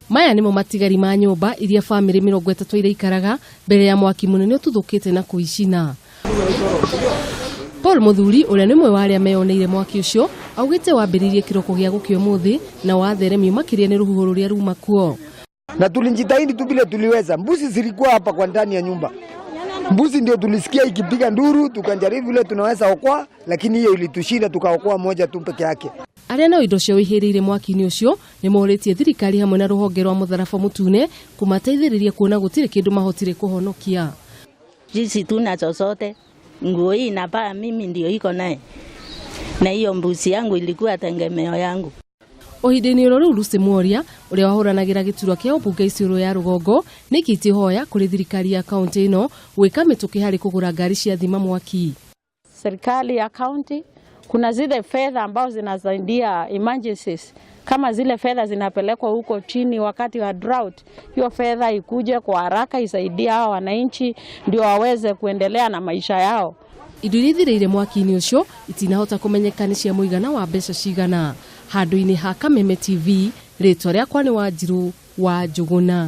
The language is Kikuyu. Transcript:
Maya nĩmo matigari ma nyũmba iria bamĩrĩ 30 iraikaraga mbere ya mwaki mũnene ũtuthũkĩte na kũicina. Paul Mũthuri, ũrĩa nĩ ũmwe wa arĩa meyoneire mwaki ũcio, augĩte wambĩrĩirie kĩroko gĩa gũkĩa ũmũthĩ na watheremio makĩria nĩ rũhuho rũrĩa ruma kuo. Na tulijitahidi tu vile tuliweza. Mbuzi zilikuwa hapa kwa ndani ya nyumba, mbuzi ndio tulisikia ikipiga nduru, tukajaribu vile tunaweza okoa, lakini hiyo ilitushinda, tukaokoa moja tu peke yake. Arĩa nao indo ciao ihĩrĩire mwaki-inĩ ũcio nĩ morĩtie thirikari hamwe na rũhonge rwa mũtharaba mũtune kũmateithĩrĩria kuona gũtirĩ kĩndũ mahotire kũhonokia. Sisi tuna chochote, nguo hii navaa mimi ndio iko naye, na hiyo mbuzi yangu ilikuwa tegemeo yangu. O ihinda-inĩ oro rĩu, Lucy Mworia, ũrĩa wahũranagĩra gĩturwa kĩa ũmbunge Isiolo ya rũgongo, nĩ aikĩtie ihoya kũrĩ thirikari ya kaũntĩ ĩno gwĩka mĩtũkĩ harĩ kũgũra ngari cia thima mwaki. Serikali ya kaunti kuna zile fedha ambazo zinasaidia emergencies, kama zile fedha zinapelekwa huko chini wakati wa drought, hiyo fedha ikuje kwa haraka isaidie hawa wananchi ndio waweze kuendelea na maisha yao. Indo iria ithirĩire mwaki-inĩ ũcio itinahota kũmenyeka nĩ cia mũigana wa mbeca cigana. Handũ-inĩ ha Kameme TV, rĩtwa rĩakwa nĩ Wanjirũ wa Njũgũna.